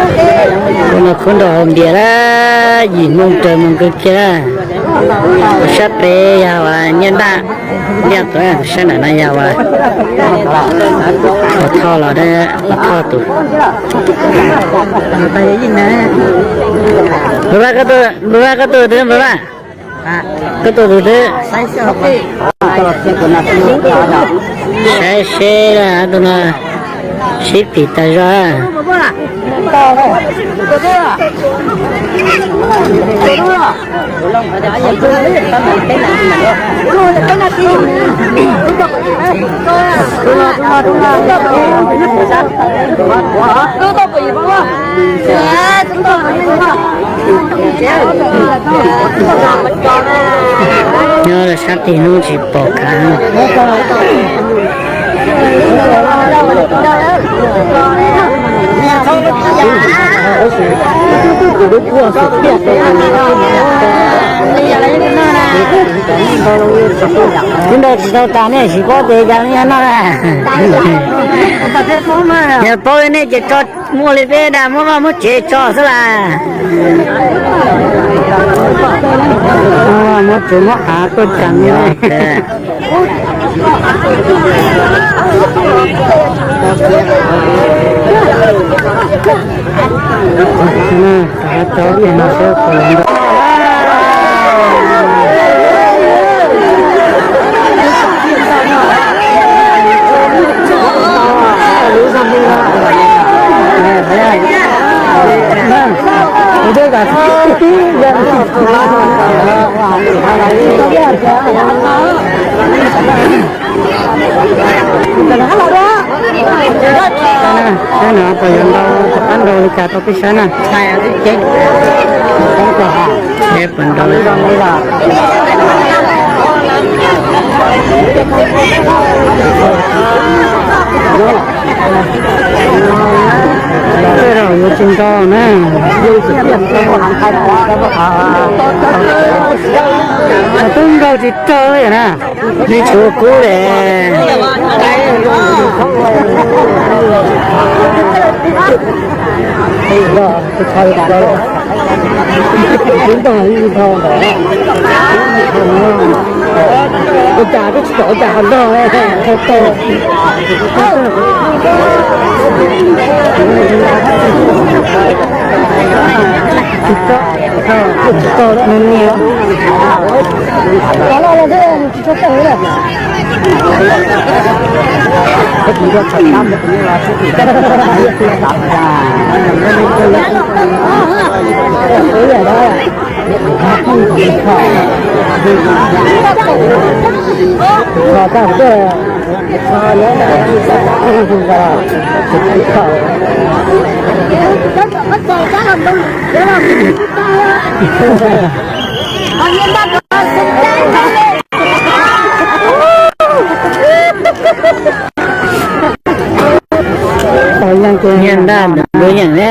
Tus no khub nrog hauv npias lawm, yim moo raws mus kawg kiag lawm. Tus sab pem yog uas Nyiaj Daj, Nyiaj Daj, tus sab nram no yog uas Pov Thoj los, Pov Thoj tus. Npawg Vaj, koj tuaj, Npawg Vaj, koj tuaj twg, Npawg Vaj? Koj tuaj tus twg? Saib seb, tus no sib pim tas zog. Nyob sab tim hnub tsis pom kav. Twb nrau tsis tau tas nej tsis paub tias cas nyob no. Yog paub li nej ces tso, muaj li peb dag muab vaj muab tsev tso xwb las. Muab tsev muab av tuaj tsev. Seb no puas yuav ntau, tom qab nrau li cas rau peb saib na. Seb puas nrau. Tej zaum yuav tsis ntau na. Twb nkaug tsis raug li na. Nws tshuav kub li. Ua cas twb tsis pom ua cas ho nrog. Nyiaj Daj ntawm lub yeej na.